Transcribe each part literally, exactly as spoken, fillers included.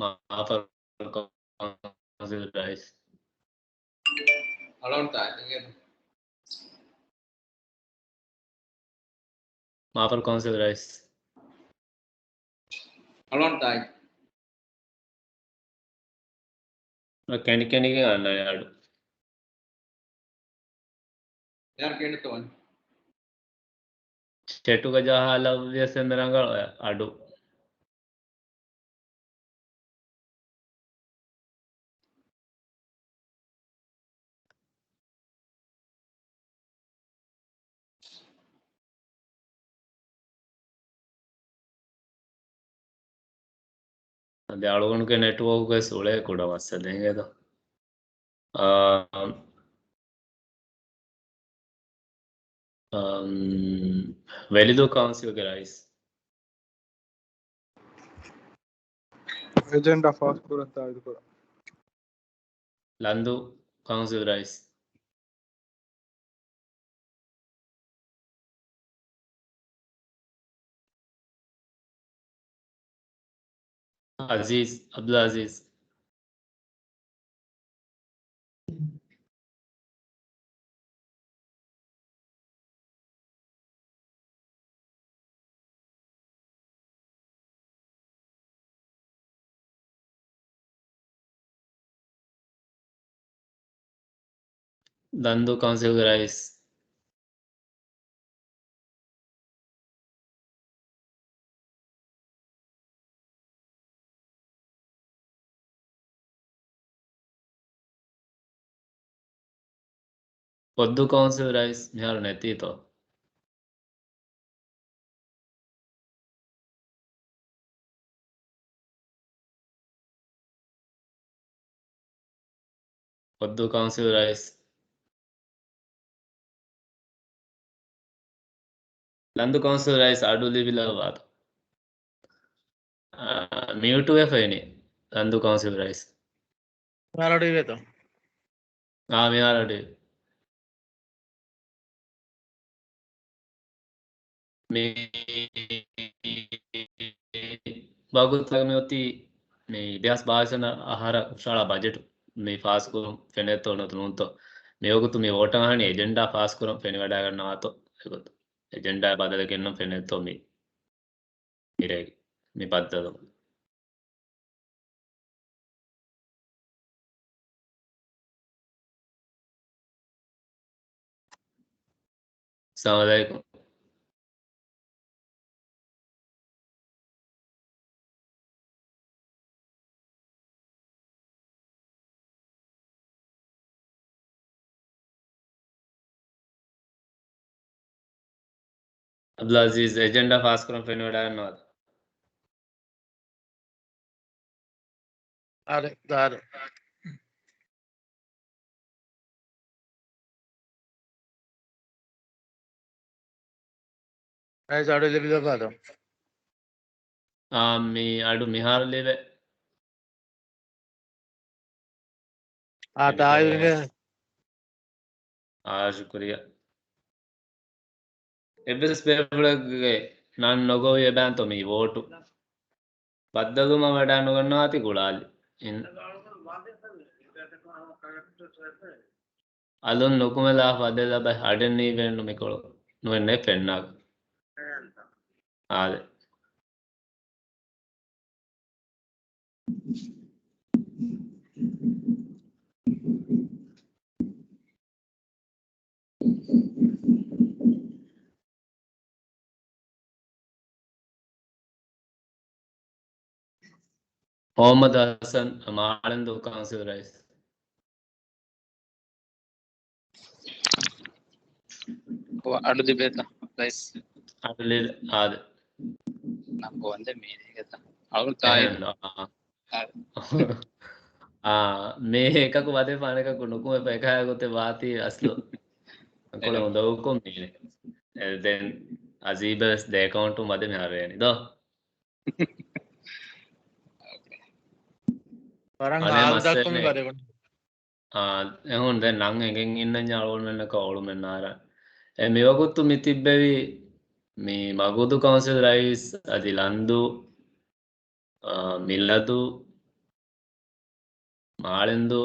މާފަރު ކައުންސިލް ރައީސް. އަޅުން ތާއި އިނގޭ. މާފަރު ކައުންސިލް ރައީސް. އަޅުން ތާއި. ކެނޑި ކެނޑިގެން އަންނަނީ އަޑު. ޔާރ ކެނޑިތޯން. ޗެޓުގަ ޖަހާލައްވިޔަސް އެންމެ ރަނގަޅު އަޑު. އަދި އަޅުގަނޑުގެ ނެޓްވޯކްގެ ސުޅޭ ކުޑަ މައްސަލައެއް އެދޯ. އާ، އަމް، ވެލިދޫ ކައުންސިލްގެ ރައީސް. އެޖެންޑާ ފާސް ކުރަން ތާއީދު ކުރަން. ލަންދޫ ކައުންސިލް ރައީސް. އަޒީޒް، އަބްދުލް އަޒީޒް. ލަންދޫ ކައުންސިލްގެ ރައީސް. ފޮއްދޫ ކައުންސިލް ރައީސް މިހާރު ނެތީތޯ؟ ފޮއްދޫ ކައުންސިލް ރައީސް. ލަންދޫ ކައުންސިލް ރައީސް އަޑު ލިބިލައްވާތޯ؟ އާ، މިއުޓުވެފަ އިނީ ލަންދޫ ކައުންސިލް ރައީސް. މިހާރު އަޑު އިވޭތޯ؟ އާ، މިހާރު އަޑު އިވޭ. މި ވަގުތު މި އޮތީ މި ދެހާސް ބާވީސް ވަނަ އަހަރަށް ހުށަހަޅާ ބަޖެޓު މި ފާސްކުރުން ފެނޭތޯ ނުވަތަ ނޫންތޯ؟ މި ވަގުތު މި ވޯޓަށް އަހަނީ އެޖެންޑާ ފާސްކުރަން ފެނިވަޑައިގަންނަވާތޯ އެގޮތުން. އެޖެންޑާ ބަދަލު ގެންނަން ފެނޭތޯ މި މިރޭގެ މި ބައްދަލު. އައްސަލާމު ޢަލައިކުމް. އަބްދުލް އަޒީޒް، އެޖެންޑާ ފާސްކުރަން ފެނިވަޑައިގަންނަވާތަ؟ އާދެ، ދާރު. އައިސް އަޑު ލިބިލައްވާތޯ؟ އާ، މި އަޑު މިހާރު ލިބޭ. އާ، ތާއީދު. އާ، ޝުކުރިއްޔާ. އެއްވެސް ބޭފުޅެއްގެ ނަން ނޮގޮވި އެބައިންތޯ މި ވޯޓު. ބައްދަލުވުމަށް ވަޑައިނުގަންނަވާތީ ގުޅާލި. އިން. އަލުން ނުކުމެލާ ފަދަ ލަބަ އަޑެއް ނީވެން ނުމިކޮޅު ނުވެންނެ ފެންނާ. އާދެ. މުޙައްމަދު ޙަސަން، މާޅެންދޫ ކައުންސިލް ރައީސް. އަޑު ލިބޭތަ ރައީސް؟ އަޑު ލިބޭ، އާދެ. ނަން ބޯންދެ މީރޭގެތަ؟ އަޅު ތާއީ. އެހެން، އާ. އާ. އާ، މީ އެކަކު ވަދެފަ އަނެކަކު ނުކުމެފަ އެކަހަ ގޮތެއް ވާތީ އަސްލު. ކޮޅެ އެހެން. އުނދަގޫކޮށް މީނެ. އެ، ދެން އަޒީބަށް ވެސް ދެ އެކައުންޓުން ވަދެ މިހާރު އެނީ ދޯ. ވަރަށް އަނެއް ހާލު ދައްކަމުން މައްސަލައެއް. ވަދެ ގޮނޑި. އާ، އެހުން ދެން ނަން އެނގެން އިންނަންޏާ އަޅުގަނޑުމެންނަކަށް އޮޅުމެއް ނާރާ. އެ މިވަގުތު މި ތިއްބެވި މި މަގޫދޫ ކައުންސިލް ރައީސް އަދި ލަންދޫ، އާ، މިލަދޫ އާޅެންދޫ،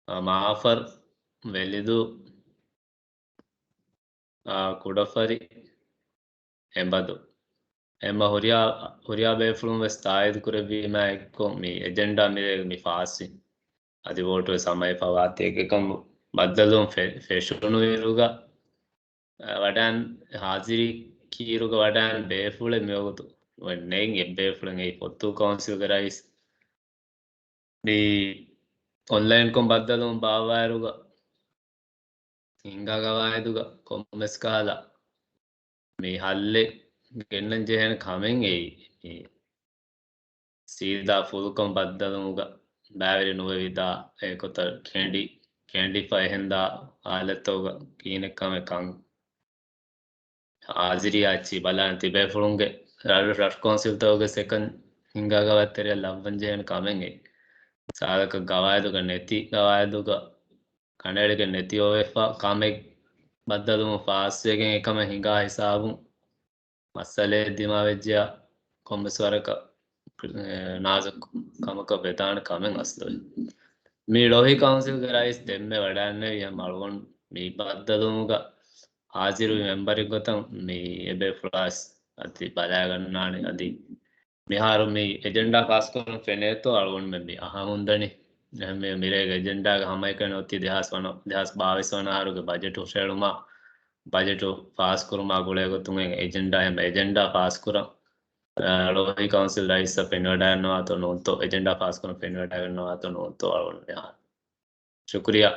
އާ، މާފަރު، ވެލިދޫ، އާ، ކުޑަފަރި، އެނބަދޫ. އެމަ ހުރިހާ، ހުރިހާ ބޭފުޅުން ވެސް ތާއީދު ކުރެއްވީމާ އެއްކޮށް، މި އެޖެންޑާ މިރޭގެ މި ފާސްވި. އަދި ވޯޓު ވެސް ހަމަ އެފަ ވާތީ އެކަމު ބައްދަލުވުން ފެ-، ފެށުނު އިރުގަ، އަ، ވަޑައިން ހާޒިރީ ކީރުގަ ވަޑައިން ބޭފުޅެއް މިވަގުތު ނެތް. އެއް ބޭފުޅެއް އެއީ ފޮއްތޫ ކައުންސިލްގެ ރައީސް. މި އޮންލައިންކޮށް ބައްދަލުވުން ބާއްވާއިރުގަ ހިންގާ ގަވާއިދުގަ ކޮންމެސް ކަހަލަ މި ހައްލެއް ގެންނަން ޖެހޭނެ ކަމެއް އެއީ. މި ސީދާ ފުލްކޮށް ބައްދަލުވުމުގަ ބައިވެރި ނުވެވިދާ އެގޮތަށް ކެނޑި، ކެނޑިފަ އެހެންދާ ހާލަތުގަ ކިހިނެއް ކަމެއް ކަން ހާޒިރީ އައްޗި ބަލާން ތިބޭފުޅުންގެ ރަށް، ރަށް ކައުންސިލްތަކުގެ ސެކަންޑް ހިންގާ ގަވާއިދުތެރެއަށް ލައްވަން ޖެހޭނެ ކަމެއް އެއީ. ސާދަކަށް ގަވާއިދުގަ ނެތި، ގަވާއިދުގަ ކަނޑައެޅިގެން ނެތި އޮވެފަ ކަމެއް ބައްދަލުވުން ފާސްވެގެން އެކަމެއް ހިނގާ ހިސާބުން މައްސަލައެއް ދިމާވެއްޖެޔާ ކޮންމެސް ވަރަކަށް، އެ، ނާޒުކު ކަމަކަށް ވެދާނެ ކަމެއް އަސްލުވެ. މި ޅޮހި ކައުންސިލްގެ ރައީސް ދެންމެ ވަޑައިންނެވި ހަމަ އަޅުގަނޑު މި ބައްދަލުވުމުގަ ހާޒިރުވި މެމްބަރެއް ގޮތަށް މި އެބޭފުޅާސް އަދި ބަލާގަންނާނެ. އަދި މިހާރު މި އެޖެންޑާ ފާސްކުރުން ފެނޭތޯ އަޅުގަނޑުމެން މި އަހަމުންދަނީ. އެހެންވެ މިރޭގެ އެޖެންޑާގެ ހަމައެކަނި އޮތީ ދެހާސް ވަނަ، ދެހާސް ބާވީސް ވަނަ އަހަރުގެ ބަޖެޓު ހުށައެޅުމާ، ބަޖެޓު ފާސްކުރުމާ ގުޅޭ ގޮތުން އެ އެޖެންޑާ، އެ އެޖެންޑާ ފާސްކުރަން، އަ، ޅޮހި ކައުންސިލް ރައީސަށް ފެނިވަޑައިގަންނަވާތޯ ނޫންތޯ، އެޖެންޑާ ފާސްކުރަން ފެނިވަޑައިގަންނަވާތޯ ނޫންތޯ އަޅުގަނޑު މިހާރު. ޝުކުރިއްޔާ.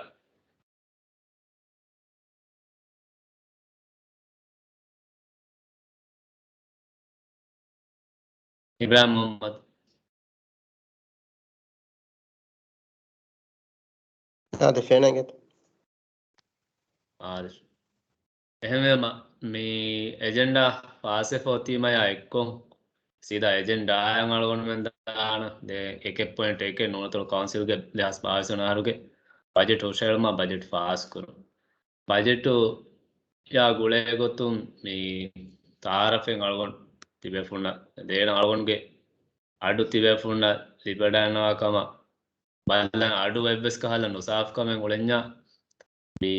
އިބްރާހިމް މުހައްމަދު. އާދެ، ފެނަގެތަ؟ އާދެ. އެހެންވީމަ، މި އެޖެންޑާ ފާސްވެފަ އޮތީމަޔާ އެއްކޮށް، ސީދާ އެޖެންޑާއަށް އަޅުގަނޑުމެން ދާނަ ދެ އެކެއް ޕޮއިންޓް އެކެއް ނޫނަތޮޅު ކައުންސިލްގެ ދެހާސް ބާވީސް ވަނަ އަހަރުގެ ބަޖެޓް ހުށައެޅުމާ ބަޖެޓް ފާސްކުރުން. ބަޖެޓު ޔާ ގުޅޭ ގޮތުން މި ތައާރަފެއް އަޅުގަނޑު ތިބޭފުޅުންނަށް ދޭނަ، އަޅުގަނޑުގެ އަޑު ތިބޭފުޅުންނަށް ލިބިވަޑައިގަންނަވާ ކަމަށް ބަލަން. އަޑު އެއްވެސް ކަހަލަ ނުސާފުކަމެއް އުޅެންޏާ މި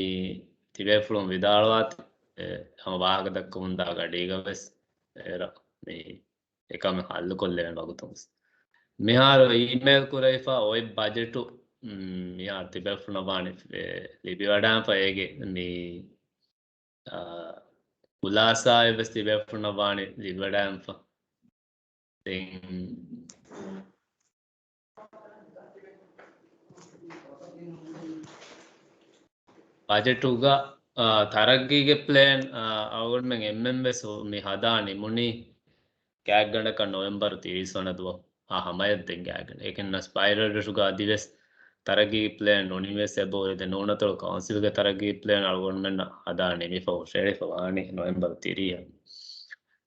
ތިބޭފުޅުން ވިދާޅުވާތި، އެ، ހަމަ ވާހަކަ ދައްކަމުންދާ ގަޑީގަ ވެސް އެރަ މި އެކަމެއް ހައްލުކޮށްލެވޭނެ ވަގުތުން ވެސް. މިހާރު އީމެއިލް ކުރެވިފަ އޮތް ބަޖެޓު، މް، މިހާރު ތިބޭފުޅުންނަށް ވާނީ، އެ، ލިބިވަޑާންފަ އޭގެ މި، އާ، ޚުލާސާއެއް ވެސް ތިބޭފުޅުންނަށް ވާނީ ލިބިވަޑާންފަ. ދެން ބަޖެޓުގަ، އާ، ތަރައްގީގެ ޕްލޭން، އާ، އަޅުގަނޑުމެން އެންމެން ވެސް މި ހަދާ ނިމުނީ ގާތްގަނޑަކަށް ނޮވެމްބަރު ތިރީސް ވަނަ ދުވަހު. އާ، ހަމަޔަށް ދެން ގާތްގަނޑަކަށް. އެކެން ނަސް ބައިރަށްރަށުގަ އަދިވެސް ތަރައްގީގެ ޕްލޭން ނުނިމިވެސް އެބަހުރި. ދެން ނޫނަތޮޅު ކައުންސިލްގެ ތަރައްގީ ޕްލޭން އަޅުގަނޑުމެންނަށް ހަދާ ނިމިފަ ހުށައެޅިފަ ވާނީ ނޮވެމްބަރު ތިރީހަށް.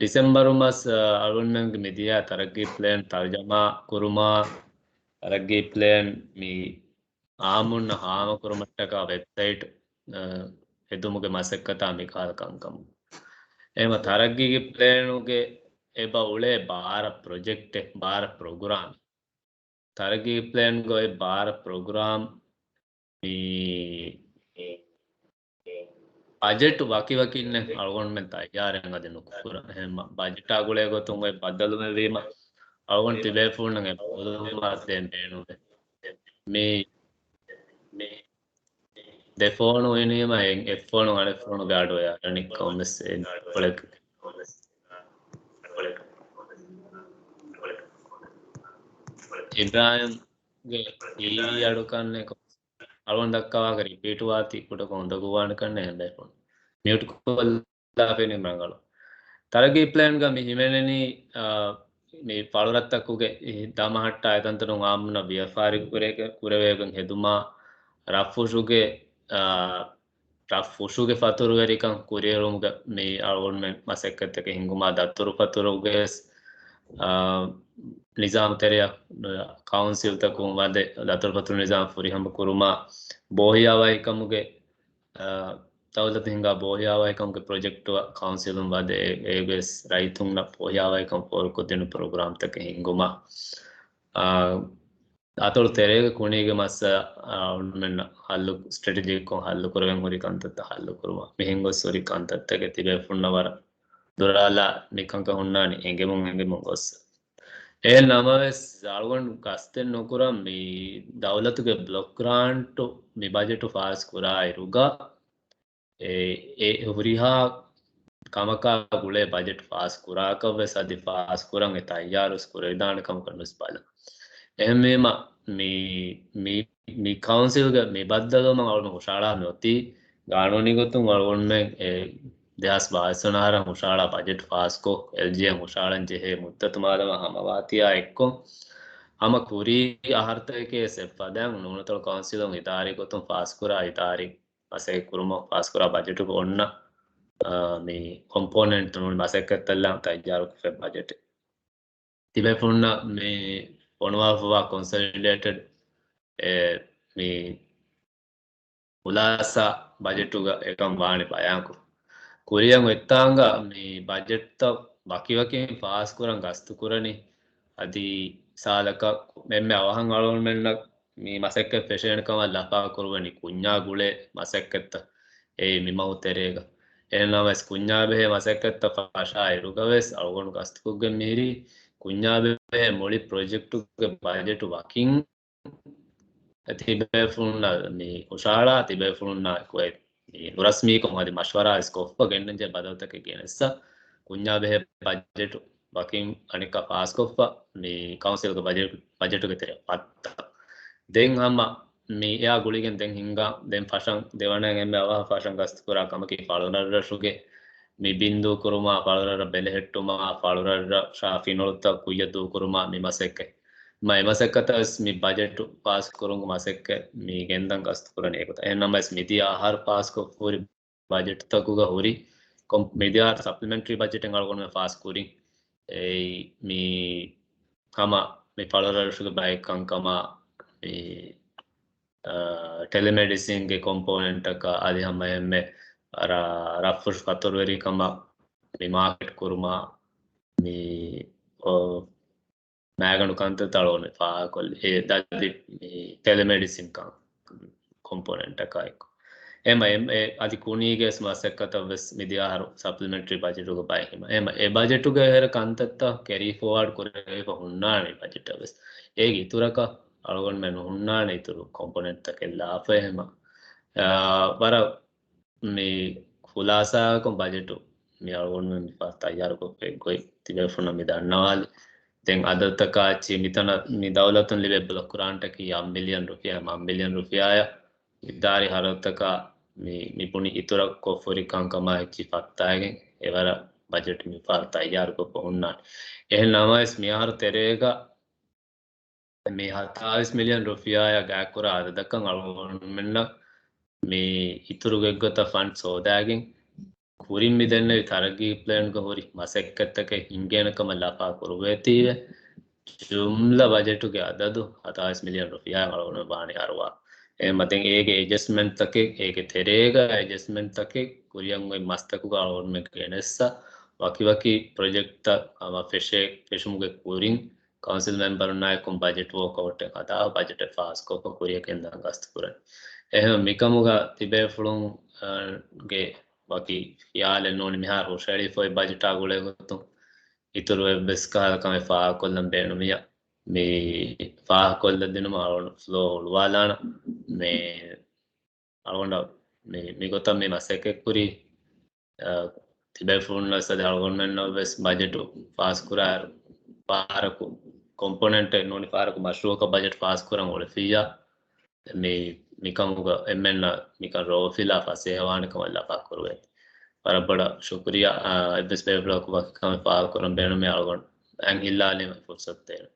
ޑިސެމްބަރު މަސް، އަ، އަޅުގަނޑުމެންގެ މިދިޔަ ތަރައްގީ ޕްލޭން ތަރުޖަމާ ކުރުމާ، ތަރައްގީ ޕްލޭން މި އާއްމުންނަށް ހާމަކުރުމަށްޓަކާ ވެބްސައިޓް، އަ، ހެދުމުގެ މަސައްކަތާ މިކަހަލަ ކަންކަމު. އެހެންވީމަ ތަރައްގީގެ ޕްލޭނުގެ އެބަ އުޅޭ ބާރަ ޕްރޮޖެކްޓެއް، ބާރަ ޕްރޮގްރާމެއް. ތަރައްގީގެ ޕްލޭންގައި ބާރަ ޕްރޮގްރާމް މި ބަޖެޓު ވަކިވަކިންނެއް އަޅުގަނޑުމެން ތައްޔާރެއް އަދި ނުކުރަން. އެހެންވީމަ ބަޖެޓާ ގުޅޭ ގޮތުން އޮތް ބައްދަލުމެއް ވީމަ، އަޅުގަނޑު ތިބޭފުޅުންނަށް އެ ބައްދަލުވުމަށް ދޭން ބޭނުންވޭ. މި ދެ ފޯނު އިނީމަ އެއް ފޯނު އަނެއް ފޯނުގެ އަޑު އަރަނީ ކޮންމެސް އެއް ކޮޅެއް. އިބްރާހިމްގެ ޓީވީ އަޑު ކަންނޭ ކޮ-، އަޅުގަނޑު ދައްކާ ވާހަކަ ރިޕީޓު ވާތީ ކުޑަކޮށް އުނދަގޫވާނެ ކަންނޭ ހެން ބޭފުޅުން. މިއުޓް ކޮށްލާފައި ނިމް ރަނގަޅު. ތަރައްގީ ޕްލޭންގަ މި ހިމެނެނީ، އާ، މި ފަޅުރަށްތަކުގެ ދަމަހައްޓާ އެތަންތަނުން އާއްމުންނަށް ވިޔަފާރި ކުރޭ-، ކުރެވޭގޮތް ހެދުމާ، ރަށްފުށުގެ، އާ، ރަށްފުށުގެ ފަތުރުވެރިކަން ކުރިއެރުމުގަ މި އަޅުގަނޑުމެން މަސައްކަތްތަކެއް ހިންގުމާ، ދަތުރުފަތުރުގެ ވެސް، އާ، ނިޒާމް ތެރެއަށް ކައުންސިލްތަކުން ވަދެ ދަތުރުފަތުރު ނިޒާމް ފުރިހަމަ ކުރުމާ، ބޯހިޔާވަހިކަމުގެ، އާ، ދައުލަތު ހިންގާ ބޯހިޔާވަހިކަމުގެ ޕްރޮޖެކްޓު ކައުންސިލުން ވަދެ އެ-، އޭގެ ވެސް ރައްޔިތުންނަށް ބޯހިޔާވަހިކަން ފޯރުކޮށްދިނު ޕްރޮގްރާމްތަކެއް ހިންގުމާ، އާ، އަތޮޅު ތެރޭގަ ކުނީގެ މައްސަލަ، އާ، އުންމެން ހައްލު، ސްޓްރެޓެޖިކްކޮށް ހައްލު ކުރެވެން ހުރި ކަންތައްތައް ހައްލު ކުރުމަށް މިހެން ގޮސް ހުރި ކަންތައްތަކެއް ތިބޭފުޅުންނަށް ވަރަށް ދުރާލާ މިކަންކަން ހުންނާނީ އެނގެމުން އެނގެމުން ގޮސް. އެހެން ނަމަވެސް، އަޅުގަނޑު ގަސްތެއް ނުކުރަން މި ދައުލަތުގެ ބްލޮކް ގްރާންޓު މި ބަޖެޓު ފާސް ކުރާއިރުގަ، އެ، އެ ހުރިހާ ކަމަކާ ގުޅޭ ބަޖެޓް ފާސް ކުރާކަށް ވެސް އަދި ފާސް ކުރަން އެ ތައްޔާރުވެސް ކުރެވިދާނެ ކަމަކަށް ވެސް ބަލަން. އެހެންވީމަ، މި، މި، މި ކައުންސިލްގެ މި ބައްދަލުވުމަށް އަޅުގަނޑު ހުށަހަޅާ މި އޮތީ ގާނޫނީ ގޮތުން އަޅުގަނޑުމެން އެ ދެހާސް ބާވީސް ވަނަ އަހަރަށް ހުށަހަޅާ ބަޖެޓް ފާސްކޮށް، އެލްޖީއެމް ހުށަހަޅަން ޖެހޭ މުއްދަތު މާލަމާ ހަމަވާތީއާ އެއްކޮށް، ހަމަ ކުރީ އަހަރުތަކެކޭ އެއްފަދައިން ނޫނަތޮޅު ކައުންސިލުން އިދާރީ ގޮތުން ފާސްކުރާ އިދާރީ މަސައްކަތް ކުރުމަށް ފާސްކުރާ ބަޖެޓުގަ އޮންނަ، އާ، މި ކޮމްޕޯނެންޓް ނޫނީ މަސައްކަތްތައްލާ ތައްޔާރުކޮށްފައި ބަޖެޓެއް. ތިބޭފުޅުންނަށް މި ފޮނުވާފަވާ ކޮންސޮލިޑޭޓެޑް އެ، މި ޚުލާސާ ބަޖެޓުގަ އެކަން ވާނެ ބަޔާންކުރުން. ކުރިއަށް އޮތްތާނގަ މި ބަޖެޓްތައް ވަކިވަކިން ފާސްކުރަން ގަސްތުކުރަނީ. އަދި ސާލަކަށް އެންމެ އަވަހަށް އަޅުގަނޑުމެންނަށް މި މަސައްކަތް ފެށޭނެ ކަމަށް ލަފާ ކުރުވަނީ ކުންޏާ ގުޅޭ މަސައްކަތްތައް އެއީ މި މަހު ތެރޭގަ. އެހެންނަމަވެސް ކުންޏާ ބެހޭ މަސައްކަތްތައް ފަށާ އިރުގަވެސް އަޅުގަނޑު ގަސްތުކޮށްގެން މިހިރީ ކުންޏާ ބެހޭ މުޅި ޕްރޮޖެކްޓުގެ ބަޖެޓު ވަކިން ތިބޭފުޅުންނަށް މި ހުށަހަޅާ، ތިބޭފުޅުންނާ އެކު އެ މި ނުރަސްމީކޮށް އަދި މަޝްވަރާ ވެސް ކޮށްފަ ގެންނަންޖެހޭ ބަދަލުތަކެއް ގެނެއްސަ، ކުންޏާ ބެހޭ ބަޖެޓު ވަކިން އަނެއްކާ ފާސްކޮށްފަ، މި ކައުންސިލްގެ ބަޖެޓު، ބަޖެޓުގެ ތެރެއަށް ފައްތާ. ދެން ހަމަ މި އެއާ ގުޅިގެން ދެން ހިންގާ، ދެން ފަށަން ދެވަނައިން އެންމެ އަވަހަށް ފަށަން ގަސްތުކުރާ ކަމަކީ ފަޅުރަށްރަށުގެ މި ބިންދޫ ކުރުމާ، ފަޅުރަށްރަށް ބެލެހެއްޓުމާ، ފަޅުރަށްރަށާ ފިނޮޅުތައް ކުއްޔަށް ދޫކުރުމާ މި މަސައްކަތް. މަ އެ މަސައްކަތަށް ވެސް މި ބަޖެޓު ފާސް ކުރުމުގެ މަސައްކަތް މި ގެންދަން ގަސްތު ކުރަނީ އެގޮތަށް. އެހެން ނަމަވެސް މިދިޔަ އަހަރު ފާސްކޮށްފަ ހުރި ބަޖެޓްތަކުގަ ހުރި ކޮން-، މިދިޔަ އަހަރު ސަޕްލިމެންޓްރީ ބަޖެޓެއް އަޅުގަނޑުމެން ފާސް ކުރިން. އެއީ މި ހަމަ މި ފަޅުރަށުގެ ބައެއް ކަންކަމާ މި، އާ، ޓެލެމެޑިސިންގެ ކޮމްޕޯނެންޓަކާ އަދި ހަމަ އެންމެ ރަ-، ރަށްފުށު ފަތުރުވެރިކަމަށް މި މާކެޓް ކުރުމާ މި އޮ-، މައިގަނޑު ކަންތައްތައް އަޅުގަނޑު ފާހަގަކޮށްލި. އެ ދަދި މި ޓެލެމެޑިސިން ކަން ކޮމްޕޯނެންޓަކާ އެއްކޮށް. އެމަ އެ، އެ އަދި ކުނީގެ ވެސް މަސައްކަތަށް ވެސް މިދިޔަ އަހަރު ސަޕްލިމެންޓްރީ ބަޖެޓުގެ ބައެއް ހިމަ. އެމަ އެ ބަޖެޓުގެ އެހެރަ ކަންތައްތައް ކެރީ ފޯވާޑް ކުރެވިފަ ހުންނާނެ ބަޖެޓަށް ވެސް. އޭގެ އިތުރަކަށް އަޅުގަނޑުމެން ހުންނާނެ އިތުރު ކޮމްޕޯނެންޓްތަކެއް ލާފަ އެހެމަ. އާ، ވަރަށް މި ޚުލާސާކޮށް ބަޖެޓު މި އަޅުގަނޑުމެން މިފަހަރު ތައްޔާރުކޮށްފައި ގޮތް ތިބޭފުޅުންނަށް މި ދަންނަވާލި. ދެން އަދަދުތަކާ އެއްޗިހި މިތަނަށް މި ދައުލަތުން ލިބޭ ބްލޮކް ގްރާންޓަކީ އަށް މިލިއަން ރުފިޔާ، އަށް މިލިއަން ރުފިޔާއަށް އިދާރީ ހަރަދުތަކާ މި، މި ބުނި އިތުރަށް ކޮށްފަ ހުރި ކަންކަމާ އެއްޗިހި ފައްތާގެން އެވަރަށް ބަޖެޓް މިފަހަރު ތައްޔާރުކޮށްފަ ހުންނާނެ. އެހެން ނަމަވެސް މިއަހަރު ތެރޭގަ މި ހަތާވީސް މިލިއަން ރުފިޔާއާ ގާތްކުރާ އަދަދަކަށް އަޅުގަނޑުމެންނަށް މި އިތުރު ގޮތްގޮތަށް ފަންޑް ހޯދާގެން ކުރިން މި ދެންނެވި ތަރައްގީ ޕްލޭންގަ ހުރި މަސައްކަތްތަކެއް ހިންގޭނެ ކަމަށް ލަފާ ކުރުވޭތީވެ، ޖުމްލަ ބަޖެޓުގެ އަދަދު ހަތާވީސް މިލިއަން ރުފިޔާ އަޅުގަނޑުމެން ވާނީ އަރުވާ. އެހެންމަ ދެން އޭގެ އެޑްޖަސްޓްމަންޓްތަކެއް، އޭގެ ތެރޭގަ އެޑްޖަސްޓްމަންޓްތަކެއް ކުރިއަށް އޮތް މަސްތަކުގަ އަޅުގަނޑުމެން ގެނެއްސަ ވަކިވަކި ޕްރޮޖެކްޓްތައް ހަމަ ފެށޭ، ފެށުމުގެ ކުރިން ކައުންސިލް މެމްބަރުންނާއެކު ބަޖެޓް ވޯކްއައުޓެއް ހަދާ، ބަޖެޓެއް ފާސްކޮށްފަ ކުރިއަށް ގެންދާން ގަސްތު ކުރަން. އެހެން މިކަމުގަ ތިބޭފުޅުން، އަ، ގެ ވަކި ޚިޔާލެއް ނޫނީ މިހާރު ހުށަހެޅިފައި ބަޖެޓާ ގުޅޭ ގޮތުން އިތުރު އެއްވެސް ކަހަލަ ކަމެއް ފާހަގަކޮށްލަން ބޭނުމިއްޔާ. މި ފާހަގަކޮށްލަދިނުމަށް އަޅުގަނޑު ފްލޯ ހުޅުވާލާނަން. މި އަޅުގަނޑަށް މި، މިގޮތަށް މި މަސައްކަތްކުރީ، އަ، ތިބޭފުޅުން ވެސް އަދި އަޅުގަނޑުމެންނަށް ވެސް ބަޖެޓު ފާސްކުރާއިރު، ފަހަރަކު ކޮމްޕޯނެންޓެއް ނޫނީ ފަހަރަކު މަޝްރޫއަކަށް ބަޖެޓް ފާސްކުރަން އުޅެފިއްޔާ، މި، މިކަމުގަ އެންމެންނަށް މިކަން ރޯފިލާ ފަސޭހަވާނެ ކަމަށް ލަފާ ކުރުވޭ. ވަރަށް ބޮޑަށް ޝުކުރިއްޔާ، އަ، އެއްވެސް ބޭފުޅަކު ވަކި ކަމެއް ފާހަގަކުރަން ބޭނުމޭ އަޅުގަނޑު އަން ހިއްލާލީމަ ފުރުސަތު ދޭނަން.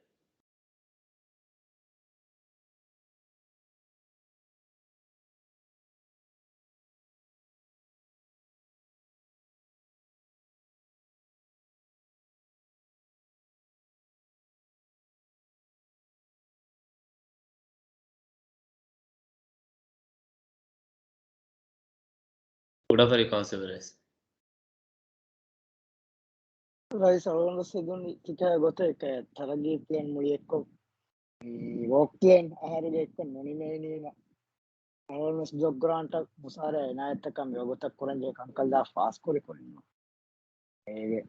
ކުޑަފަރި ކައުންސިލް ރައީސް. ރައީސް އަޅުގަނޑު ސިދުން ތިކާ ގޮތެއް ތަރައްގީ ޕްލޭން މުޅިއެއްކޮށް ވޯކް ޕްލޭން އަހަރުގެ އެއްކޮށް ނުނިމޭނީމަ، އަޅުގަނޑު ވެސް ބްލޮކް ގްރާންޓަށް މުސާރަ އިނާޔަތްތަކަށް މިވަގުތަށް ކުރަންޖެހޭ ކަންކަން ދާ ފާސްކުރި ކުރިން. އޭގެ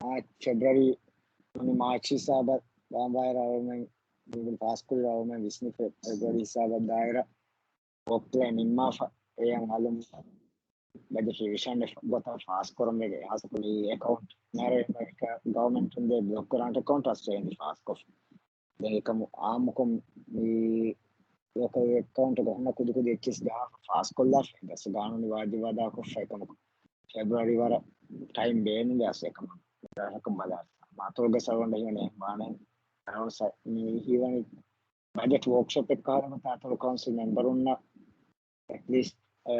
މާޗް، ފެބްރުއަރީ، މާޗް ހިސާބަށް ދާންވާއިރަށް އަޅުމެން ގުގުލް ފާސްކުރި އަޅުމެން ވިސްނިފަ ފެބްރުއަރީ ހިސާބަށް ދާއިރަށް ވޯކް ޕްލޭން ނިންމާފަ. އޭޔަށް އަލުން ބަޖެޓް ރިވިޝަން ގޮތަށް ފާސް ކުރުމެއް ހާއްސަކޮށް މި އެކައުންޓް ނަރެ ގަވަމެންޓުން ދޭ ބްލޮކް ގްރާންޓް އެކައުންޓް އަސް އެންޑި ފާސް ކޮށްފަ. ދެން އެކަމު އާއްމުކޮށް މި ލޯކަލް އެކައުންޓްގެ ހުންނަ ކުދިކުދި އެއްޗިސް ޖަހާފަ ފާސްކޮށްލާފަ ދަސް ގާނޫނީ ވާޖިބާ އަދާކޮށްފަ އެކަމަކު ފެބްރުއަރީ ވަރަށް ޓައިމް ބޭނުންވެ އަސް އެކަމަކު ދާހަކަށް ބަލާ މާތޮޅުގެ ސަރވަންޑަ ހިމެނޭ ވާނެ ސަ-، މި ހީވަނީ ބަޖެޓް ވޯކްޝޮޕެއް ކަހަލަ ތާތޮޅު ކައުންސިލް މެމްބަރުންނަށް އެޓްލީސްޓް، އަ،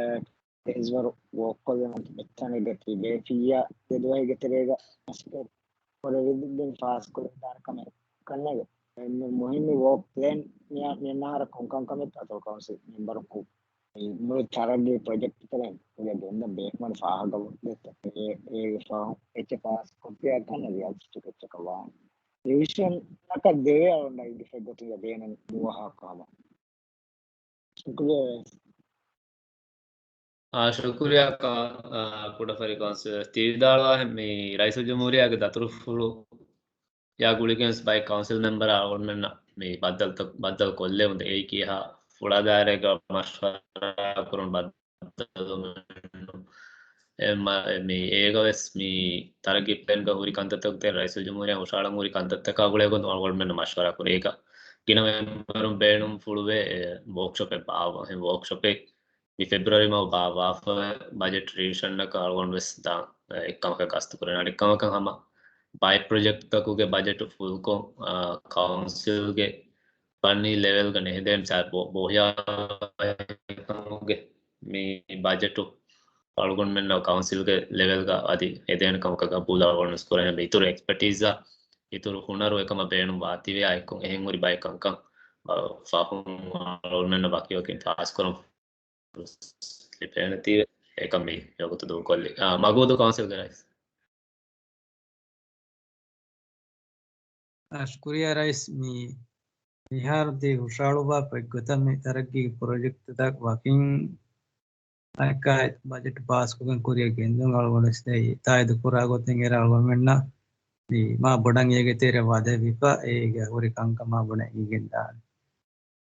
އެއްވަރު ވޯކްކޮށްލަން މިތަނުގަ ތިބޭ ފިއްޔާ ދެ ދުވަހެއްގެ ތެރޭގަ މަސައްކަތް ކުރެވިދިން ފާސްކުރެވިދާނެ ކަމެއް ކަންނޭނގެ. މު-، މުހިންމު ވޯކް ޕްލޭން މި-، މިއަންނަ އަހަރަށް ކޮންކަން ކަމެއް ތާތޮޅު ކައުންސިލް މެމްބަރަކު މި މުޅި ތަރައްގީ ޕްރޮޖެކްޓްތަކެއް ކުރިއަށް ގެންދަން ބޭނުންވާނެ ފާހަގަވުން ދެއްތަ؟ އޭ، އޭގެ ފަހުން އެއްޗެއް ފާސް ކޮށްފިއްޔާ ކަންނޭނގެ ރިއަލިސްޓިކް އެއްޗަކަށް ވާނެ. ރިވިޝަން އަކަށް ދެވޭ އަޅުގަނޑަށް އިނގިފައި ގޮތުގަ ބޭނުން ނުވާހާ ކަމަށް. ޝުކުރިއްޔާ. އާ، ޝުކުރިއްޔާ ކާ-، އާ، ކުޑަފަރި ކައުންސިލަރ ތި ވިދާޅުވާހެން މި ރައީސުލްޖުމްހޫރިއްޔާގެ ދަތުރުފުޅު ޔާ ގުޅިގެން ވެސް ބައެއް ކައުންސިލް މެމްބަރ އަޅުގަނޑުމެންނަށް މި ބައްދަލުތައް، ބައްދަލު ކޮށްލެވުން އެއީ ކިހާ ފުޅާ ދާއިރާއެއްގަ މަޝްވަރާ ކުރުން ބައްދަލު އެ މަ-، މި އޭގަ ވެސް މި ތަރައްގީ ޕްލޭންގަ ހުރި ކަންތައްތަކުގެ ތެރެއިން ރައީސުލްޖުމްހޫރިއްޔާ ހުށަހަޅަން ހުރި ކަންތައްތަކާ ގުޅޭ ގޮތުން އަޅުގަނޑުމެންނަށް މަޝްވަރާ ކުރޭ. އޭގަ ގިނަ މެމްބަރުން ބޭނުންފުޅުވޭ، އެ، ވޯކްޝޮޕެއް ބާއްވަ-، އެ، ވޯކްޝޮޕެއް މި ފެބްރުއަރީ މަހު ބާއްވާފަ ބަޖެޓް ރިވިޝަންއަކަށް އަޅުގަނޑު ވެސް ދާން، އެ، އެއްކަމަކަށް ގަސްތު ކުރޭ. އަނެއްކަމަކަށް ހަމަ ބައެއް ޕްރޮޖެކްޓްތަކުގެ ބަޖެޓު ފުލްކޮށް، އާ، ކައުންސިލްގެ ފަންނީ ލެވެލްގަ ނެހެދޭން ސާ ބޯ-، ބޯހިޔާ މި ބަޖެޓު އަޅުގަނޑުމެންނަށް ކައުންސިލްގެ ލެވެލްގަ އަދި އެދޭނެ ކަމަކަށް ގަބޫލު އަޅުގަނޑު ވެސް ކުރަން. އެހެންވެ އިތުރު އެކްސްޕަޓީޒާ އިތުރު ހުނަރު އެކަމަށް ބޭނުން ވާތީވެ އާއެކު އެހެން ހުރި ބައެއް ކަންކަން ފަހުން އަޅުގަނޑުމެންނަށް ވަކިވަކިން ފާސްކުރަން ލިބޭނެތީވެ އެކަން މި ވަގުތު ދޫކޮށްލި. އާ، މަގޫދޫ ކައުންސިލްގެ ރައީސް. އާ، ޝުކުރިއްޔާ ރައީސް، މި މިހާރު ތި ހުށަހަޅުއްވާފަ އެއްގޮތަށް މި ތަރައްގީގެ ޕްރޮޖެކްޓްތައް ވަކިން އަނެއްކާ ބަޖެޓް ފާސްކޮށްގެން ކުރިއަށް ގެންދުން އަޅުގަނޑު ވެސް ދެން ތާއީދު ކުރާ ގޮތެއް އެރަށް އަޅުގަނޑުމެންނަށް މި މާ ބޮޑަށް އޭގެ ތެރެ ވަދެވިފަ އޭގެ ހުރި ކަންކަމާ ބޮޑަށް އިނގެންދާނެ.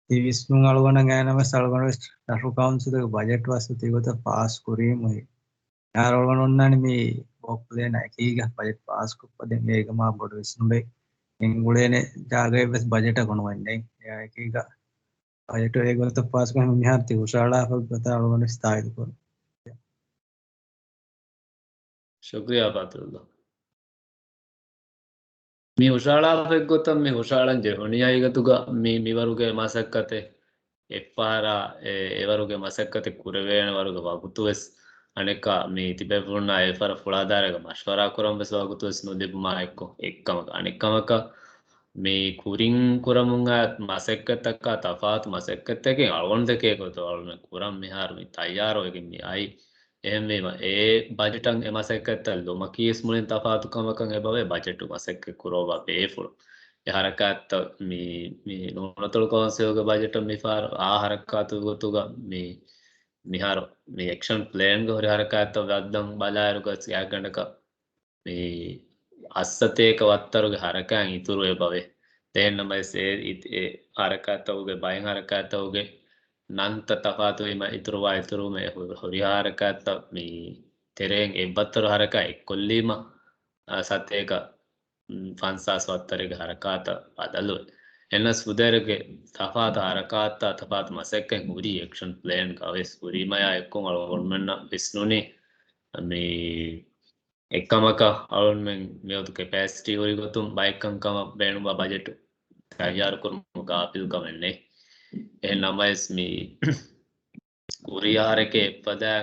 ތި ވިސްނުން އަޅުގަނޑަށް އައިނަމަވެސް އަޅުގަނޑު ވެސް ރަށު ކައުންސިލުގެ ބަޖެޓް ވަސް ތިގޮތަށް ފާސް ކުރީމު އެ އަޅުގަނޑު އޮންނާނެ މި ވޯކް ޕްލޭނާ އެކީގަ ބަޖެޓް ފާސްކޮށްފަ ދެން އޭގަ މާ ބޮޑު ވިސްނުމެއް ގެންގުޅޭނެ ޖާގައެއް ވެސް ބަޖެޓަށް ގޮނުވަން ނެތް. އެއާ އެކީގަ ބަޖެޓު އެގޮތަށް ފާސްކޮށް މިހާރު ތި ހުށަހަޅާފަ ގޮތަށް އަޅުގަނޑު ވެސް ތާއީދު ކުރަން. ޝުކްރިޔާ ފަތުލްލާ. މި ހުށަހަޅާފައި ގޮތަށް މި ހުށަހަޅަން ޖެހުނީ ހަގީގަތުގަ މި މިވަރުގެ މަސައްކަތެއް އެއްފަހަރާ އެ، އެވަރުގެ މަސައްކަތެއް ކުރެވޭނެ ވަރުގެ ވަގުތު ވެސް އަނެއްކާ މި ތިބޭފުޅުންނާ އެއްފަހަރާ ފުޅާދާއިރާގަ މަޝްވަރާ ކުރަން ވެސް ވަގުތު ވެސް ނުލިބުމާ އެއްކޮށް އެއްކަމަކަށް އަނެއްކަމަކަށް މި ކުރިން ކުރަމުން އައި މަސައްކަތްތަކާ ތަފާތު މަސައްކަތްތަކެއް އަޅުގަނޑު ދެކޭ ގޮތަށް އަޅުގަނޑު ކުރަން މިހާރު މި ތައްޔާރުވެގެން މި އައި. އެހެންވީމަ، އެ ބަޖެޓަށް އެ މަސައްކަތްތައް ލުމަކީވެސް މުޅިން ތަފާތު ކަމަކަށް އެބަވޭ ބަޖެޓު މަސައްކަތް ކުރައްވާ ބޭފުޅު. އެ ހަރަކާތްތައް މި، މި ނޫނަތޮޅު ކައުންސިލްގެ ބަޖެޓަށް މިފަހަރު އާ ހަރަކާތުގެ ގޮތުގަ މި، މިހާރު މި އެކްޝަން ޕްލޭންގެ ހުރި ހަރަކާތްތައް ވައްދަން ބަލާއިރު ގަސް ގާތްގަނޑަކަށް މި އައްސަތޭކަ ވައްތަރުގެ ހަރަކާތް އިތުރު އެބަވޭ. އެހެންނަމަވެސް އެ، އެ ހަރަކާތްތަކުގެ ބައެއް ހަރަކާތްތަކުގެ ނަންތައް ތަފާތުވީމަ އިތުރުވާ އިތުރުވުމެއް ހު-، ހުރިހާ ހަރަކާތްތައް މި ތެރެއިން އެއްވައްތަރު ހަރަކާތް އެއްކޮށްލީމަ، އަ، ސަތޭކަ، މް، ފަންސާސް ވައްތަރެއްގެ ހަރަކާތަށް ބަދަލުވޭ. އެހެނަސް ފުދޭވަރުގެ ތަފާތު ހަރަކާތްތައް ތަފާތު މަސައްކަތް ހުރީ އެކްޝަން ޕްލޭންގަ ވެސް ހުރީމަޔާ އެއްކޮށް އަޅުގަނޑުމެންނަށް ވިސްނުނީ މި އެއްކަމަކަށް އަޅުގަނޑުމެން މިވަގުތު ކެޕޭސިޓީ ހުރި ގޮތުން ބައެއް ކަންކަމަށް ބޭނުންވާ ބަޖެޓު ތައްޔާރުކުރުމުގެ ގާބިލްކަމެއް ނެތް. އެހެން ނަމަވެސް މި ކުރިއަހަރެކޭ އެއްފަދަ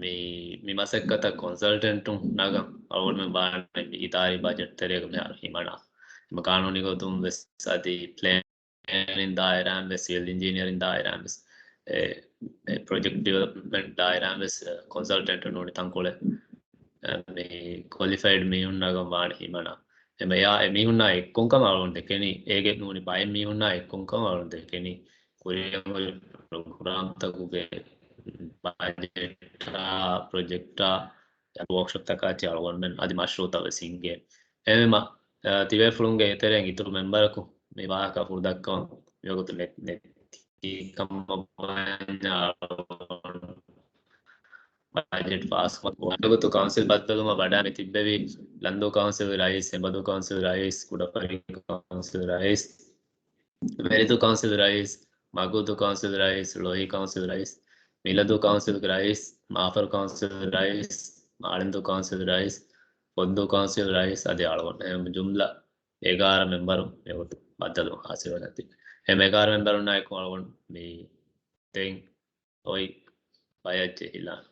މި، މި މަސައްކަތަށް ކޮންސަލްޓެންޓުން ނަގަން އަޅުގަނޑުމެން ވާނެ މި އިދާރީ ބަޖެޓް ތެރޭގަ މިހާރު ހިމަނާ. މި ގާނޫނީ ގޮތުން ވެސް އަދި ޕްލޭން ޕްލޭނިން ދާއިރާއިން ވެސް، ސިވިލް އިންޖީނިއަރިން ދާއިރާއިން ވެސް، އެ، އެ، ޕްރޮޖެކްޓް ޑިވެލޮޕްމަންޓް ދާއިރާއިން ވެސް، އެ، ކޮންސަލްޓެންޓު ނޫނީ ތަންކޮޅެއް، އެ، މި ކޮލިފައިޑް މީހުން ނަގަން ވާނެ ހިމަނާ. އެމެޔާ އެ މީހުންނާ އެއްކޮންކަމަށް އަޅުގަނޑު ދެކެނީ، އޭގެ ނޫނީ ބައެއް މީހުންނާ އެއްކޮންކަމަށް އަޅުގަނޑު ދެކެނީ، ކުރިއަށް އޮތް ޕްރޮގްރާމްތަކުގެ ބަޖެޓާ، ޕްރޮޖެކްޓާ، ވޯކްޝޮޕްތަކާ އަޅުގަނޑުމެން އަދި މަޝްރޫއުތައް ވެސް ހިންގޭ. އެހެންވީމަ، އަ، ތިބޭފުޅުންގެ އެތެރެއިން އިތުރު މެމްބަރަކު މި ވާހަކަ ފުޅުދައްކަވަން މިވަގުތު ނެތް، ނެތް ކަމަށް ބަޔަން ބަޖެޓް ފާސްކޮށް ވަގުތު ކައުންސިލް ބައްދަލުމަށް ވަޑައިގެން ތިއްބެވި ލަންދޫ ކައުންސިލް ރައީސް، ހެނބަދޫ ކައުންސިލް ރައީސް، ކުޑަފަރި ކައުންސިލް ރައީސް، ވެލިދޫ ކައުންސިލް ރައީސް، މަގޫދޫ ކައުންސިލް ރައީސް، ޅޮހީ ކައުންސިލް ރައީސް، މިލަދޫ ކައުންސިލްގެ ރައީސް، މާފަރު ކައުންސިލް ރައީސް، މާޅެންދޫ ކައުންސިލް ރައީސް، ފޮއްދޫ ކައުންސިލް ރައީސް އަދި އަޅުގަނޑު އެހެން ޖުމްލަ އެގާރަ މެމްބަރު މިވަގުތު ބައްދަލު ހާސިލުވެ ނެތި. އެހެން އެގާރަ މެމްބަރުންނާއެކު އަޅުގަނޑު މި ދެން އޮތް ބަޔަށް ޖެހިލާނެ.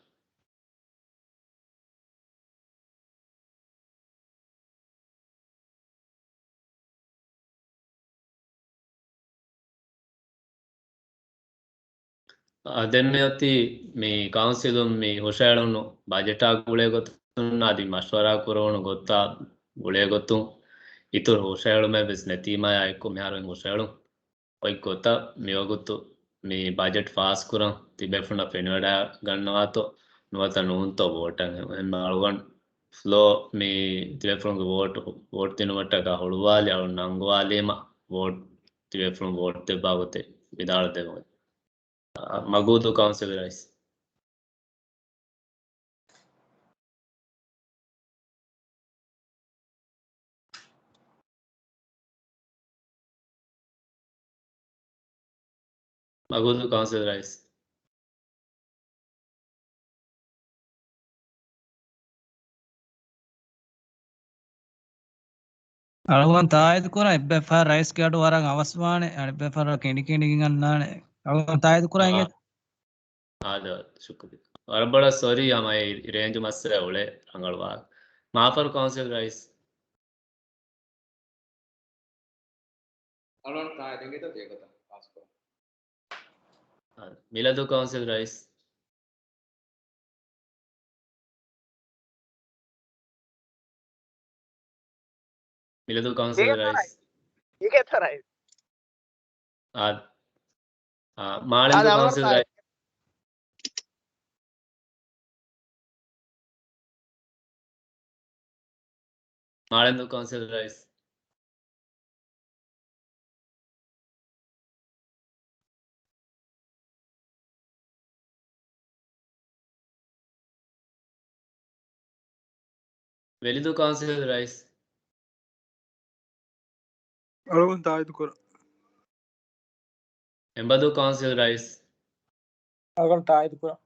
އާ، ދެން މިއޮތީ މި ކައުންސިލުން މި ހުށައެޅުނު ބަޖެޓާ ގުޅޭ ގޮތުން އަދި މަޝްވަރާ ކުރެވުނު ގޮތާ ގުޅޭ ގޮތުން އިތުރު ހުށައެޅުމެއް ވެސް ނެތީމާޔާ އެއްކޮށް މިހާރު ހުށައެޅުން. އޮތް ގޮތަށް މިވަގުތު މި ބަޖެޓް ފާސްކުރަން ތިބޭފުޅުންނަށް ފެނިވަޑައިގަންނަވާތޯ ނުވަތަ ނޫންތޯ ވޯޓަށް އެންމެ އަޅުގަނޑު ފްލޯ މި ތިބޭފުޅުންގެ ވޯޓް، ވޯޓް ދިނުމަށްޓަކާ ހުޅުވާލި އަޅުން ނަންގަވާލީމަ ވޯޓް ތިބޭފުޅުން ވޯޓް ދެއްވާ ގޮތެއް ވިދާޅު ދެވުން. އަ، މަގޫދޫ ކައުންސިލް ރައީސް. މަގޫދޫ ކައުންސިލް ރައީސް. އަޅުގަނޑު ތާއީދު ކުރަން އެއްބައި ފަހަރު ރައީސްގެ އަޑު ވަރަށް އަވަސްވާނެ. އަނެއްބައި ފަހަރު ކިނޑި ކިނޑިގެން އަންނާނެ. އަޅުގަނޑު ތާއީދު ކުރަން އާ. އިނގޭތަ؟ އާދެ، ޝުކުރިއްޔާ. ވަރަށް ބޮޑަށް ސޮރީ، ހަމަ އެ ރޭންޖު މައްސަލަ އުޅޭ ރަނގަޅު ވާހަކަ. މާފަރު ކައުންސިލް ރައީސް. އަޅުގަނޑު ތާއީދު އިނގޭތަ ތިޔަ ގޮތަށް ފާސް ކުރަން. އާ، މިލަދޫ ކައުންސިލް ރައީސް. މިލަދޫ ކައުންސިލް ރައީސް. އިނގޭތަ ރައީސް. އާ، އާ، މާޅެންދޫ އާ، ކައުންސިލް ރައީސް. މާޅެންދޫ ކައުންސިލް ރައީސް. ވެލިދޫ ކައުންސިލް ރައީސް. އަޅުގަނޑު ތާއީދު ކުރަން. ހެނބަދޫ ކައުންސިލް ރައީސް. އަޅުގަނޑު ތާއީދު ކުރަން.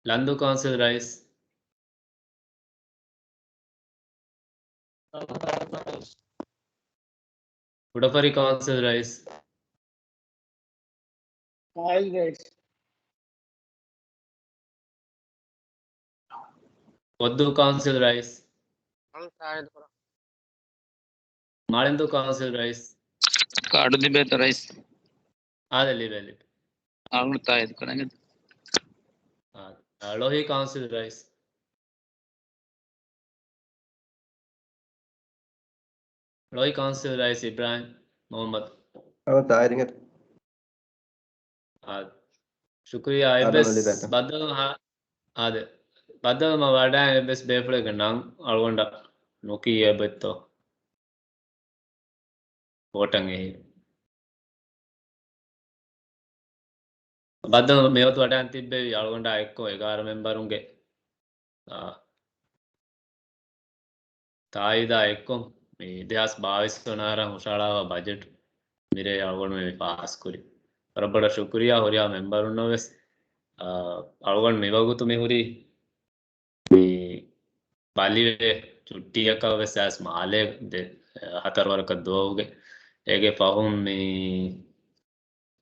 ލަންދޫ ކައުންސިލް ރައީސް. ކުޑަފަރި ކައުންސިލް ރައީސް. ފޮއްދޫ ކައުންސިލް ރައީސް. މާޅެންދޫ ކައުންސިލް ރައީސް. ކާޑު ލިބޭތަ ރައީސް؟ އާދެ، ލިބޭ، ލިބޭ. އަޅުގަނޑު ތާއީދު ކުރަން. އާދެ. ޅޮހީ ކައުންސިލް ރައީސް. ޅޮހީ ކައުންސިލް ރައީސް އިބްރާހިމް މުހައްމަދު. އަޅުގަނޑު ތާއީދު އިނގޭތަ؟ އާދެ. ޝުކުރިއްޔާ. އާދެ، އެއްވެސް ބައްދަލު ހާ-، އާދެ. ބައްދަލު މަ ވަޑައި އެއްވެސް ބޭފުޅެއްގެ ނަން އަޅުގަނޑަށް ނުކިޔޭ އެބައްތޯ؟ ވޯޓަށް އެހި. ބައްދަލު މިވަގުތު ވަޑައިގެން ތިއްބެވި އަޅުގަނޑާ އެއްކޮށް އެގާރަ މެމްބަރުންގެ، އާ، ތާއީދާ އެއްކޮށް މި ދެހާސް ބާވީސް ވަނަ އަހަރަށް ހުށަހަޅާފަ ބަޖެޓް މިރޭ އަޅުގަނޑު މި ފާސްކުރި. ވަރަށް ބޮޑަށް ޝުކުރިއްޔާ ހުރިހާ މެމްބަރުންނަށް ވެސް. އާ، އަޅުގަނޑު މިވަގުތު މި ހުރީ މި ބަލިވެ ޗުއްޓީއަކަށް ވެސް އައިސް މާލޭ ދެ-، ހަތަރު ވަރަކަށް ދުވަހުގެ. އޭގެ ފަހުން މި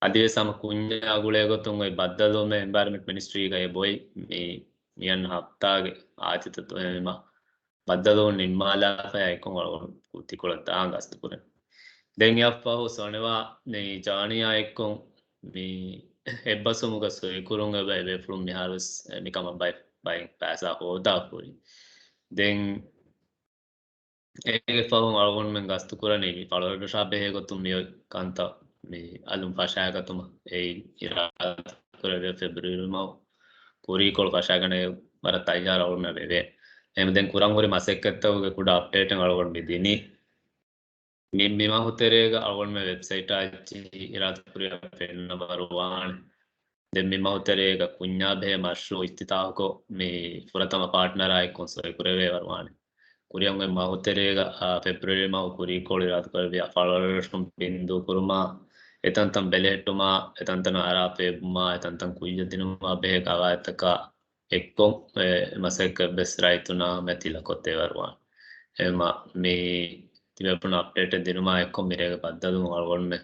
އަދިވެސް ހަމަ ކުންޏާ ގުޅޭ ގޮތުން އޮތް ބައްދަލުވުމެއް އެންވަޔަރަންމަންޓް މިނިސްޓްރީގައި އެބައޮތް މި މިއަންނަ ހަފްތާގެ އާދިއްތަ ތުހެމެމަ ބައްދަލުވުން ނިންމާލާފައި އެކޮން އަޅުގަނޑު ތިކޮޅަށް ދާން ގަސްތުކުރަން. ދެން އެއަށްފަހު ސޮނެވާ ނި ޖާނިޔާ އެއްކޮން މި އެއްބަސްވުމުގަ ސޮއިކުރުން އެބަ އެބޭފުޅުން މިހާރުވެސް މިކަމަށް ބައި-، ބައެއް ފައިސާ ހޯދާފަ ހުރި. ދެން އޭގެ ފަހުން އަޅުގަނޑުމެން ގަސްތު ކުރަނީ މި ފަޅުރަށާ ބެހޭ ގޮތުން މިއޮތް ކަންތައް މި އަލުން ފަށާގަތުމަށް. އެއީ އިރާދަ ކުރެވޭ ފެބްރުއަރީ މަހު ކުރީކޮޅު ފަށާގަނެ ވަރަށް ތައްޔާރު އަޅުގަނޑުމެން ވެވޭ. އެހެން ދެން ކުރަން ހުރި މަސައްކަތްތަކުގެ ކުޑަ އަޕްޑޭޓެއް އަޅުގަނޑު މި ދިނީ. މި، މި މަހު ތެރޭގަ އަޅުގަނޑުމެ ވެބްސައިޓާ އެއްޗި އިރާދަކުރިޔާ ފެންނަ ވަރުވާނެ. ދެން މި މަހު ތެރޭގަ ކުންޏާ ބެހޭ މަޝްރޫއު އިފްތިތާހުކޮށް، މި ފުރަތަމަ ޕާޓްނަރާ އެއްކޮށް ސޮއި ކުރެވޭ ވަރުވާނެ. ކުރިއަށް އޮތް މަހު ތެރޭގަ، އާ، ފެބްރުއަރީ މަހު ކުރީކޮޅު އިރާދަކުރެއްވިޔާ ފަޅުރަށުން ބިންދޫ ކުރުމާ، އެތަންތަން ބެލެހެއްޓުމާ، އެތަންތަނަށް އަރާ ފޭބުމާ، އެތަންތަން ކުއްޔަށް ދިނުމާ ބެހޭ ގަވާއިދުތަކާ އެއްކޮށް، އެ މަސައްކަތް ވެސް ރައްޔިތުންނާ މެ ތިލަކޮށްދޭ ވަރުވާނެ. އެހެންމަ މި ތިބޭފުޅުން އަޕްޑޭޓެއް ދިނުމާ އެއްކޮށް މިރޭގެ ބައްދަލުވުން އަޅުގަނޑުމެ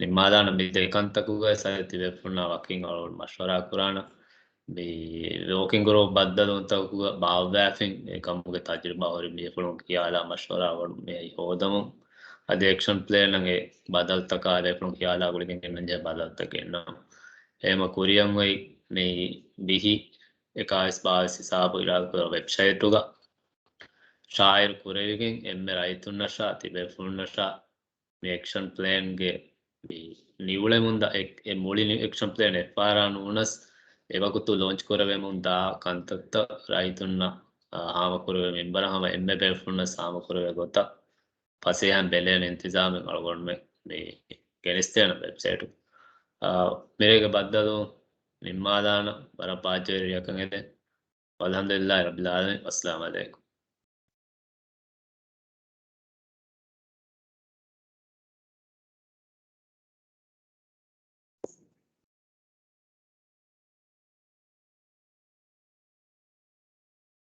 ނިންމާލާނަ. މި ދެ ކަންތަކުގައި ސައި ތިބޭފުޅުންނާ ވަކިން އަޅުގަނޑު މަޝްވަރާ ކުރާނަ. މި ވޯކިން ގްރޫޕް ބައްދަލުވުންތަކުގަ ބާއްވާފިން އެ ކަމުގެ ތަޖުރިބާ ހުރި މީހުން ޚިޔާލާ މަޝްވަރާ ވަޑު މި ހޯދަމުން. އަދި އެކްޝަން ޕްލޭން އެ ބަދަލުތަކާ އެ ބޭފުޅުން ޚިޔާލާ ގުޅިގެން ގެންނަންޖެހޭ ބަދަލުތައް ގެންނަމުން. އެހެމަ ކުރިއަށް އޮތް މި ވިހި އެކާވީސް ބާވީސް ހިސާބު އިރާދަކުރެއްވި ވެބްސައިޓުގަ ޝާއިޢު ކުރެވިގެން އެންމެ ރައްޔިތުންނަށާ ތިބޭފުޅުންނަށާ މި އެކްޝަން ޕްލޭންގެ މި ނިއުޅެމުންދާ އެ، އެ މުޅި ނި-، އެކްޝަން ޕްލޭން އެއްފަހަރާ ނޫނަސް އެވަގުތު ލޯންޗް ކުރެވެމުންދާ ކަންތައްތައް ރައްޔިތުންނަށް، އާ، ހާމަކުރެވޭ މިންވަރަށް ހަމަ އެންމެ ބޭފުޅުންނަށް ހާމަކުރެވޭ ގޮތަށް ފަސޭހައިން ބެލޭނެ އިންތިޒާމެއް އަޅުގަނޑުމެ މި ގެނެސްދޭނަ ވެބްސައިޓު. އާ، މިރޭގެ ބައްދަލު ނިންމާލާނަ. ވަރަށް ބާއްޖަވެރި ރެއަކަށް އެދެން. ވަލްޙަމްދުލިއްލާހި ރައްބިލް ޢާލަމީން. އައްސަލާމު ޢަލައިކުމް.